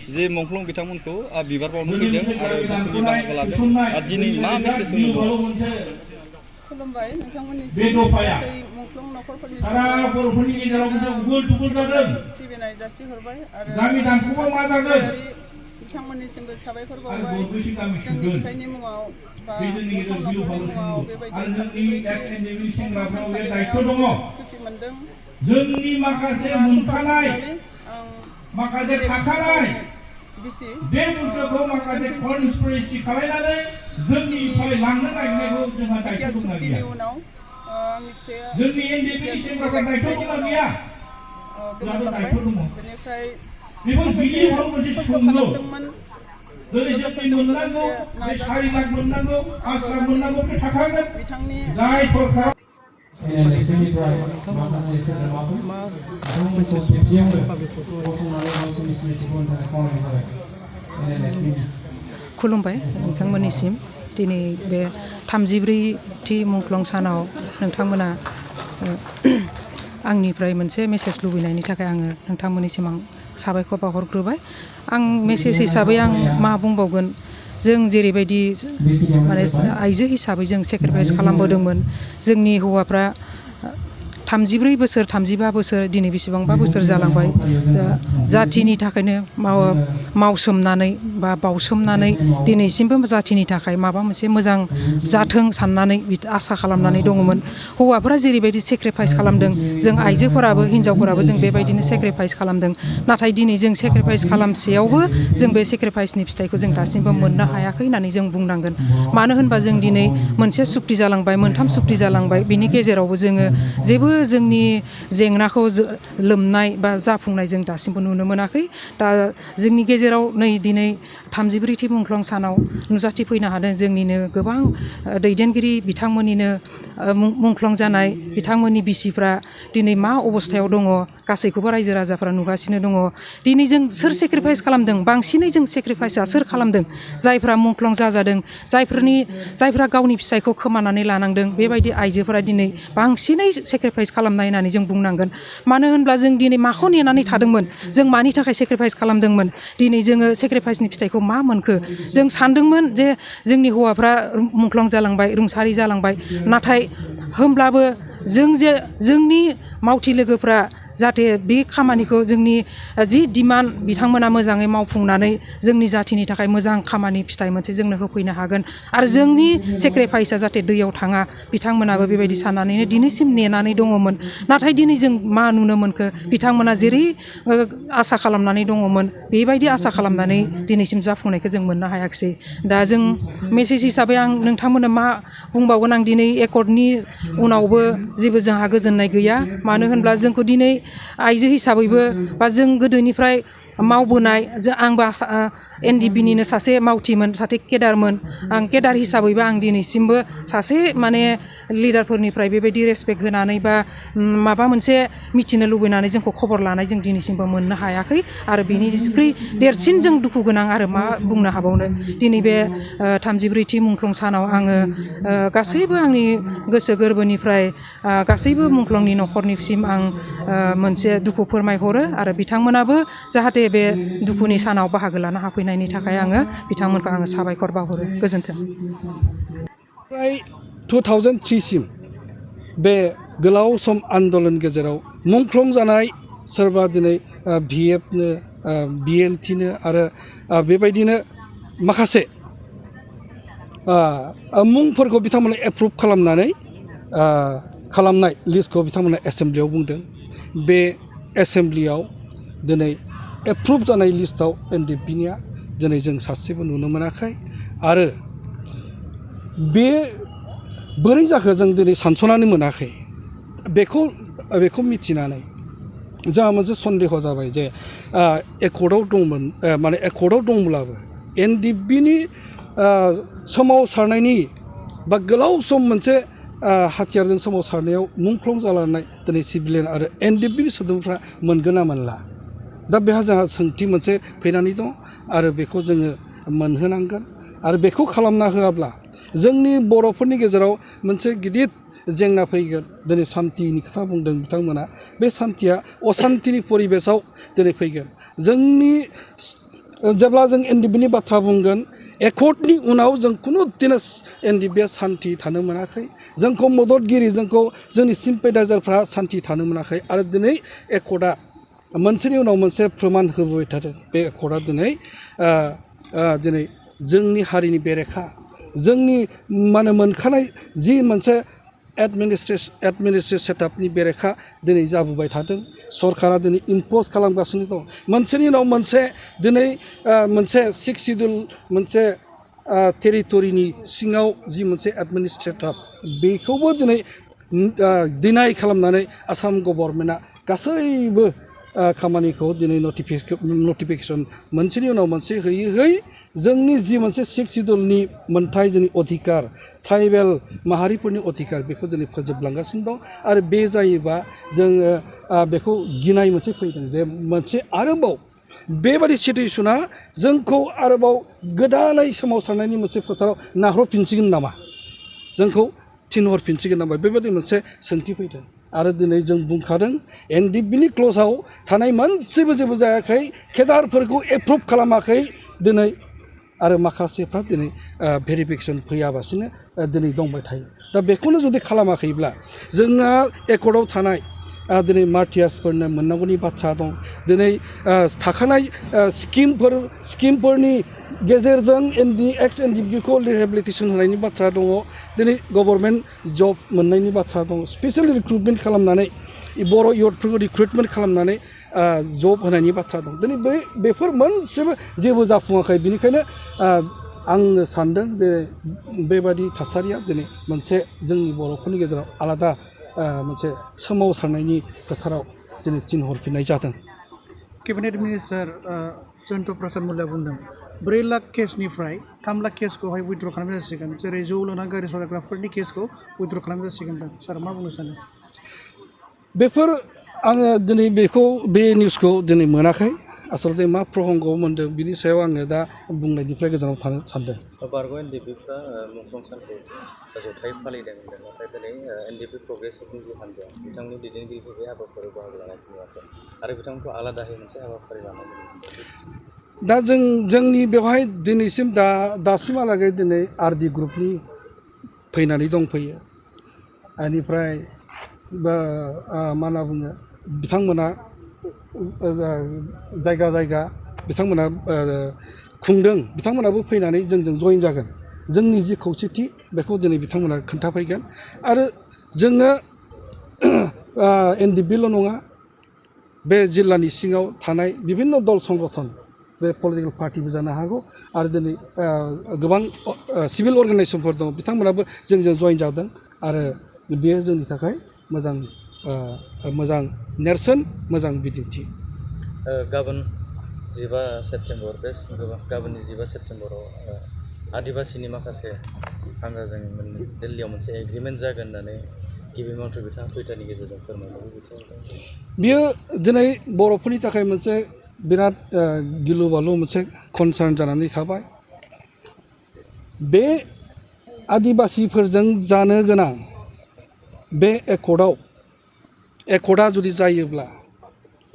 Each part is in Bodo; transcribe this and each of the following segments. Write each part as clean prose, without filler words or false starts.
जे मुंख्लं बिथांमोनखौ बिबार बावनो फैदों आरो बिथांमोननि बाहागो लादों दिनै मा मेसेज होनो खुलुमबाय नोंथांमोननिसिम गासै मुंख्लं न'खरफोरनि सिबिनाय जासिहरबाय आरो बिथांमोननिसिमबो साबायखर बावबाय जोंनि फिसायनि मुङाव बा मुंख्लं न'खरनि मुङाव बेबायदि खुसि मोनदों जोंनि माखासे मोनखानाय माखासे थाखानाय बे बुस्थुखौ माखासे कनस्पिरेसि खालामनानै जोंनिफ्राय लांनो नागिरनायखौ जोंहा दायथ' दंना गैया जोंनि एनडिएफबि सेंग्राफ्रा दायथ' दंना गैया जोंहा दायथ' दङ बेखौ गिदिर मोनसे सोंलु दिनै जोंनि मोननांगौ बे 4 लाख मोननांगौ 5 लाख मोननांगौ बे थाखागोन जाय सरकार खुलुमबाय नोंथांमोननिसिम दिनै बे 34थि मुंख्लं सानाव नोंथांमोना आंनिफ्राय मोनसे मेसेज लुबैनायनि थाखाय आङो नोंथांमोननिसिम आं साबायखर बावहरग्रोबाय आं मेसेज हिसाबै आं मा बुंबावगोन जों जेरैबायदि माने आइजो हिसाबै जों सेक्रिफाइस खालामबोदोंमोन जोंनि हौवाफ्रा 34 बोसोर 35 बोसोर दिनै बेसेबांबा बोसोर जालांबाय जाथिनि थाखायनो मावसोमनानै बा बावसोमनानै दिनैसिमबो जाथिनि थाखाय माबा मोनसे मोजां जाथों साननानै आसा खालामनानै दङमोन हौवाफोरा जेरैबायदि सेक्रिफाइस खालामदों जों आइजोफोराबो हिनजावफोराबो जों बेबायदिनो सेक्रिफाइस खालामदों नाथाय दिनै जों सेक्रिफाइस खालामसेयावबो जों बे सेक्रिफाइसनि फिथाइखौ जों दासिमबो मोननो हायाखै होननानै जों बुंनांगोन मानो होनबा जों दिनै मोनसे सुक्ति जालांबाय मोनथाम सुक्ति जालांबाय बिनि गेजेरावबो जोङो जेबो जोंनि जेंनाखौ लोमनाय बा जाफुंनाय जों दासिमबो नुनो मोनाखै दा जोंनि गेजेराव नै दिनै 34थि मुंख्लं सानाव नुजाथिफैनो हादों जोंनिनो गोबां दैदेनगिरि बिथांमोननिनो मुंख्लं जानाय बिथांमोननि बिसिफ्रा दिनै मा अबस्थायाव दङ गासैखौबो रायजो राजाफ्रा नुगासिनो दङ दिनै जों सोर सेक्रिफाइस खालामदों बांसिनै जों सेक्रिफाइसआ सोर खालामदों जायफ्रा मुंख्लं जाजादों जायफ्रा गावनि फिसायखौ खोमानानै लानांदों बेबायदि आइजोफोरा दिनै बांसिनै सेक्रिफाइस खालामनाय होननानै जों बुंनांगोन मानो होनब्ला जों दिनै माखौ नेनानै थादोंमोन जों मानि थाखाय सेक्रिफाइस खालामदोंमोन दिनै जोङो सेक्रिफाइसनि फिथाइखौ मा मोनखो जों सानदोंमोन जे जोंनि हौवाफ्रा मुंख्लं जालांबाय रुंसारि जालांबाय नाथाय होमब्लाबो जोंनि मावथि लोगोफ्रा जाहाथे बे खामानिखौ जोंनि जि डिमान्ड बिथांमोना मोजाङै मावफुंनानै जोंनि जाथिनि थाखाय मोजां खामानि फिथाइ मोनसे जोंनो होफैनो हागोन आरो जोंनि सेक्रिफाइसआ जाहाथे दैयाव थाङा बिथांमोनाबो बेबायदि साननानैनो दिनैसिम नेनानै दङमोन नाथाय दिनै जों मा नुनो मोनखो बिथांमोना जेरै आसा खालामनानै दङमोन बेबायदि आसा खालामनानै दिनैसिम जाफुंनायखौ जों मोननो हायाखिसै दा जों मेसेज हिसाबै आं नोंथांमोननो मा बुंबावगोन आं दिनै एकर्डनि उनावबो जेबो जोंहा गोजोननाय गैया मानो होनब्ला जोंखौ दिनै आइजो हिसाबैबो बा जों गोदोनिफ्राय मावबोनाय आंबो एनडिएफबिनिनो सासे मावथिमोन सासे केडारमोन आं केडार हिसाबैबो आं दिनैसिमबो सासे माने लिडारफोरनिफ्राय बेबायदि रेसपेक्ट होनानै बा माबा मोनसे मिथिनो लुबैनानै जोंखौ खबर लानाय जों दिनैसिमबो मोननो हायाखै आरो बेनिख्रुइ देरसिन जों दुखु गोनां आरो मा बुंनो हाबावनो दिनै बे 34थि मुंख्लं सानाव आङो गासैबो आंनि गोसो गोरबोनिफ्राय गासैबो मुंख्लंनि न'खरनिसिम आं मोनसे दुखु फोरमायहरो आरो बिथांमोनाबो जाहाथे बे दुखुनि सानाव बाहागो लानो हाफैनायनि थाखाय आङो बिथांमोनखौ आङो साबायखर बावहरो गोजोन्थों 2003 सिम बे गोलाव सम आन्दोलन गेजेराव मुंख्लं जानाय सोरबा दिनै भिएफनो बिएलटिनो आरो बेबायदिनो माखासे मुंफोरखौ बिथांमोना एप्रुभ खालामनानै खालामनाय लिस्टखौ बिथांमोना एसेम्ब्लियाव बुंदों बे एसेम्ब्लियाव दिनै एप्रुभ जानाय लिस्टआव एनडिएफबिनिया दिनै जों सासेबो नुनो मोनाखै आरो बे बोरै जाखो जों दिनै सानस'नानै मोनाखै बेखौ मिथिनानै जोंहा मोनसे सन्देह जाबाय जे एकर्डआव दंमोन माने एकर्डआव दंब्लाबो एनडिएफबिनि सोमावसारनायनि बा गोलाव सम मोनसे हाथियारजों सोमावसारनायाव मुंख्लं जालांनाय दिनै सिभिलियन आरो एनडिएफबिनि सोद्रोमाफ्रा मोनगोन ना मोनला दा बेहा जोंहा सोंथि मोनसे फैनानै दं आरो बेखौ जोङो मोनहोनांगोन आरो बेखौ खालामना होआब्ला जोंनि बर'फोरनि गेजेराव मोनसे गिदिर जेंना फैगोन दिनै सान्तिनि खोथा बुंदों बिथांमोना बे सान्तिया असान्तिनि परिबेसाव दिनै फैगोन जोंनि जेब्ला जों एनडिएफबिनि बाथ्रा बुंगोन एकर्डनि उनाव जों खुनु दिना एनडिएफबिआ सान्थि थानो मोनाखै जोंखौ मददगिरि जोंखौ जोंनि सिम्पेटाइजारफ्रा सान्थि थानो मोनाखै आरो दिनै एकर्डआ मोनसेनि उनाव मोनसे फोरमान होबोबाय थादों बे एकर्डआ दिनै जोंनि हारिनि बेरेखा जोंनि माने मोनखानाय जि मोनसे एडमिनिस्ट्रेटिभ सेटआपनि बेरेखा दिनै जाबोबाय थादों सरकारा दिनै इम्प'ज खालामगासिनो दं मोनसेनि उनाव मोनसे दिनै मोनसे 6 शिड्युल मोनसे टेरिटरिनि सिङाव जि मोनसे एडमिनिस्ट्रेटिभ बेखौबो दिनै डिनाय खालामनानै आसाम गभर्नमेन्टआ गासैबो खामानिखौ दिनै नटिफिकेसन मोनसेनि उनाव मोनसे होयै जोंनि जि मोनसे 6 शिड्युलनि मोनथाय जोंनि अधिकार ट्राइबेल माहारिफोरनि अधिकार बेखौ जों फोजोबलांगासिनो दं आरो बे जायोबा जोङो बेखौ गिनाय मोनसे फैदों जे मोनसे आरोबाव बेबादि सिटुएसना जोंखौ आरोबाव गोदानै सोमावसारनायनि मोनसे फोथाराव नाहरफिनसिगोन नामा जोंखौ थिनहरफिनसिगोन नामा बेबादि मोनसे सोंथि फैदों आरो दिनै जों बुंखादों एनडिएफबिनि क्ल'जआव थानाय मोनसेबो जेबो जायाखै केडारफोरखौ एप्रुभ खालामाखै दिनै आरो माखासेफ्रा दिनै भेरिफिकेसन फैयाबासिनो दिनै दंबाय थायो दा बेखौनो जुदि खालामाखैब्ला जोंहा एकर्डआव थानाय दिनै मार्टियार्सफोरनो मोननांगौनि बाथ्रा दं दिनै थाखानाय स्किमफोरनि गेजेरजों एक्स-NDFBखौ रिहेबिलिटेसन होनायनि बाथ्रा दङ दिनै गभर्नमेन्ट जब मोननायनि बाथ्रा दं स्पेसियेल रिक्रुटमेन्ट खालामनानै बर' इयुथफोरखौ रिक्रुटमेन्ट खालामनानै जब होनायनि बाथ्रा दं दिनै बेफोर मोनसेबो जेबो जाफुङाखै बेनिखायनो आङो सानदों जे बेबादि थासारिया दिनै मोनसे जोंनि बर'फोरनि गेजेराव आलादा मोनसे सोमावसारनायनि फोथाराव दिनै थिनहरफिननाय जादों केबिनेट मिनिस्टार जयन्त प्रसाद मल्लिकआ बुंदों 4 लाख केसनिफ्राय 3 लाख केसखौहाय उइथड्र खालामनाय जासिगोन जेरै जौ लोंना गारि सालायग्राफोरनि केसखौ उइथड्र खालामनाय जासिगोन सार मा बुंनो सानो बेफोर आङो दिनै बे निउसखौ दिनै मोनाखै आसलते मा प्रहंगआव मोन्दों बिनि सायाव आङो दा बुंनायनिफ्राय गोजानाव थानो सानदों बारग' एनडिएफबिफ्रा मुंख्लं सानखौ जथायै फालिदों नाथाय दिनै एनडिएफबि प्रग्रेसिभनि जि हान्जा बिथांनि दैदेनगिरिफोर बे हाबाफारियाव बाहागो लानायखौ नुवाखै आरो बिथांमोनखौ आलादायै मोनसे हाबाफारि लानाय दा जोंनि बेवहाय दिनैसिम दासिमहालागै दिनै आरडि ग्रुपनि फैनानै दंफैयो बेनिफ्राय मा होनना बुङो बिथांमोना जायगा बिथांमोना खुंदों बिथांमोनाबो फैनानै जोंजों जइन जागोन जोंनि जि खौसेथि बेखौ दिनै बिथांमोना खोन्थाफैगोन आरो जोङो एनडिएफबिल' नङा बे जिल्लानि सिङाव थानाय बिभिन्न दल संगठन बे पलिटिकेल पार्टिबो जानो हागौ आरो दिनै गोबां सिभिल अर्गानाइजेसनफोर दङ बिथांमोनाबो जोंजों जइन जादों आरो बेयो जोंनि थाखाय मोजां नेरसोन मोजां बिदिन्थि गाबोन 15 सेप्तेम्बर बे गाबोननि 15 सेप्तेम्बराव आदिबासिनि माखासे हान्जाजों दिल्लीयाव मोनसे एग्रिमेन्ट जागोन होननानै गिबि मन्थ्रि बिथाङा टुइटारनि गेजेरजों फोरमायनाय बियो दिनै बर'फोरनि थाखाय मोनसे बिराद गिलु बालु मोनसे कनसार्न जानानै थाबाय बे आदिबासिफोरजों जानो गोनां बे एकर्डआ जुदि जायोब्ला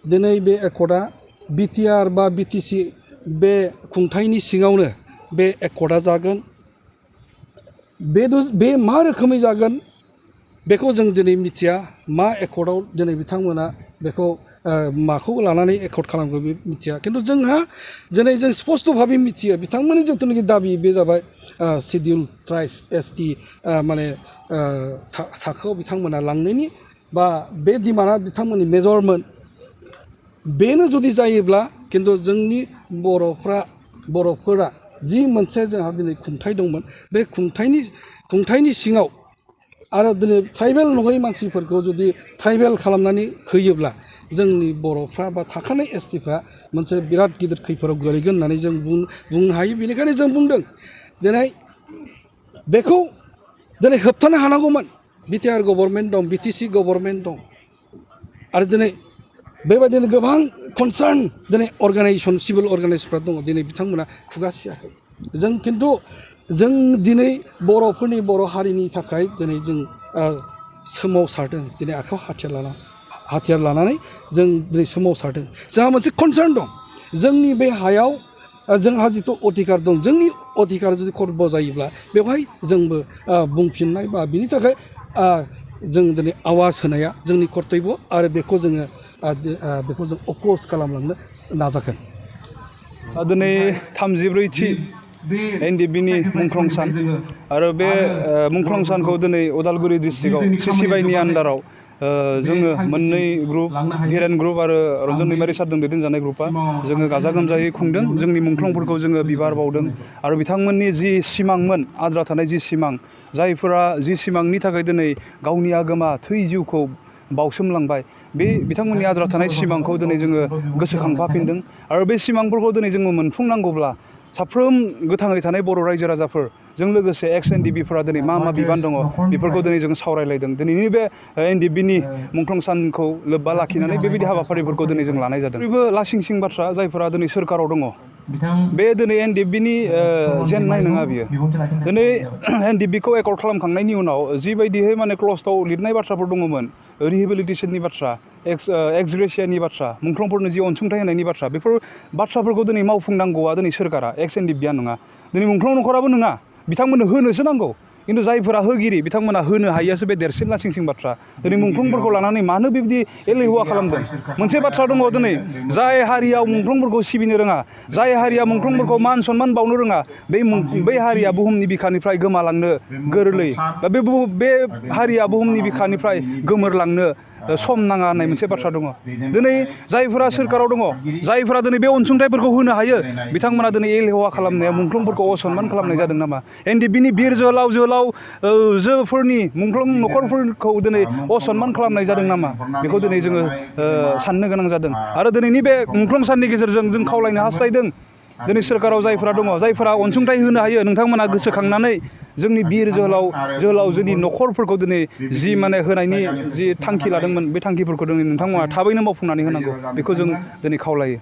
दिनै बे एकर्डआ बिटिआर बा बिटिसि बे खुंथायनि सिङावनो बे एकर्डआ जागोन बे मा रोखोमै जागोन बेखौ जों दिनै मिथिया मा एकर्डआव दिनै बिथांमोना बेखौ माखौ लानानै एकर्ड खालामगोन बे मिथिया खिन्थु जोंहा दिनै जों स्पष्टभाबै मिथियो बिथांमोननि जिथुनाखि दाबि बे जाबाय शिडिउल ट्राइब एसटि माने थाखोआव बिथांमोना लांनायनि बा बे डिमान्डआ बिथांमोननि मेजरमोन बेनो जुदि जायोब्ला खिन्थु जोंनि बर'फोरा जि मोनसे जोंहा दिनै खुंथाय दंमोन बे खुंथायनि सिङाव आरो दिनै ट्राइबेल नङै मानसिफोरखौ जुदि ट्राइबेल खालामनानै होयोब्ला जोंनि बर'फ्रा बा थाखानाय एसटिफ्रा मोनसे बिराद गिदिर खैफोदाव गोलैगोन होननानै जों बुंनो हायो बेनिखायनो जों बुंदों दिनै बेखौ दिनै होबथानो हानांगौमोन बिटिआर गभर्नमेन्ट दं बिटिसि गभर्नमेन्ट दं आरो दिनै बेबायदिनो गोबां कनसार्न दिनै अर्गानाइजेसन सिभिल अर्गानाइजेसनफ्रा दङ दिनै बिथांमोना खुगासियाखै जों खिन्थु जों दिनै बर' हारिनि थाखाय दिनै जों सोमावसारदों दिनै आखायाव हाथियार लानानै जों दिनै सोमावसारदों जोंहा मोनसे कनसार्न दं जोंनि बे हायाव जोंहा जिथु अधिकार दं जोंनि अधिकार जुदि खर्ब जायोब्ला बेवहाय जोंबो बुंफिननाय बा बिनि थाखाय जों दिनै आवाज होनाया जोंनि कर्तब्य आरो बेखौ जों अपोज खालामलांनो नाजागोन। दिनै 33थि एनडिएफबिनि मुंख्लं सान आरो बे मुंख्लं सानखौ दिनै उदालगुरि डिस्ट्रिक्टआव सिसिबाइनि आन्डाराव जोङो मोननै ग्रुप धीरेन ग्रुप आरो रन्जन दैमारि सारजों दैदेनजानाय ग्रुपआ जोङो गाजा गोमजायै खुंदों। जोंनि मुंख्लंफोरखौ जोङो बिबार बावदों आरो बिथांमोननि जि सिमांमोन आद्रा थानाय जि सिमां जायफोरा जि सिमांनि थाखाय दिनै गावनि आगोमा थै जिउखौ बावसोमलांबाय बे बिथांमोननि आद्रा थानाय सिमांखौ दिनै जोङो गोसोखांफाफिनदों आरो बे सिमांफोरखौ दिनै जोङो मोनफुंनांगौब्ला साफ्रोम गोथाङै थानाय बर' रायजो राजाफोरजों लोगोसे एक्स-एनडिएफबिफोरा दिनै मा बिबान दङ बेफोरखौ दिनै जों सावरायलायदों। दिनैनि बे एनडिएफबिनि मुंख्लं सानखौ लोब्बा लाखिनानै बेबायदि हाबाफारिफोरखौ दिनै जों लानाय जादों। बयबो लासिं सिं बाथ्रा जायफोरा दिनै सोरखाराव दङ बे दिनै एनडिएफबिनि जेननाय नङा बियो। दिनै एनडिएफबिखौ एकर्ड खालामखांनायनि उनाव जिबायदिहै माने क्लस्टआव लिरनाय बाथ्राफोर दङमोन रिहेबिलिटेसननि बाथ्रा एक्स ग्रेसियानि बाथ्रा मुंख्लंफोरनो जि अनसुंथाइ होनायनि बाथ्रा बेफोर बाथ्राफोरखौ दिनै मावफुंनांगौआ दिनै सोरखारा एक्स-एनडिएफबिआ नङा दिनै मुंख्लं न'खराबो नङा बिथांमोननो होनोसो नांगौ खिन्थु जायफोरा होगिरि बिथांमोना होनो हायैयासो बे देरसिन लासिं सिं बाथ्रा। दिनै मुंख्लंफोरखौ लानानै मानो बेबायदि एलेहुवा खालामदों। मोनसे बाथ्रा दङ दिनै जाय हारियाव मुंख्लंफोरखौ सिबिनो रोङा जाय हारिया मुंख्लंफोरखौ मान सनमान बावनो रोङा बै हारिया बुहुमनि बिखानिफ्राय गोमालांनो गोरलै बा बे हारिया बुहुमनि बिखानिफ्राय गोमोरलांनो सम नाङा होननाय मोनसे बाथ्रा दङ। दिनै जायफोरा सोरखाराव दङ जायफोरा दिनै बे अनसुंथाइफोरखौ होनो हायो बिथांमोना दिनै एलेहुवा खालामनाया मुंख्लंफोरखौ असनमान खालामनाय जादों नामा। एनडिएफबिनि बिर जोहोलावजोफोरनि मुंख्लं न'खरफोरखौ दिनै असनमान खालामनाय जादों नामा बेखौ दिनै जोङो साननो गोनां जादों। आरो दिनैनि बे मुंख्लं साननि गेजेरजों जों खावलायनो हास्थायदों दिनै सोरखाराव जायफोरा दङ जायफोरा अनसुंथाइ होनो हायो नोंथांमोना गोसोखांनानै जोंनि बिर जोहोलावजोनि न'खरफोरखौ दिनै जि माने होनायनि जि थांखि लादोंमोन बे थांखिफोरखौ दिनै नोंथांमोना थाबैनो मावफुंनानै होनांगौ बेखौ जों दिनै खावलायो।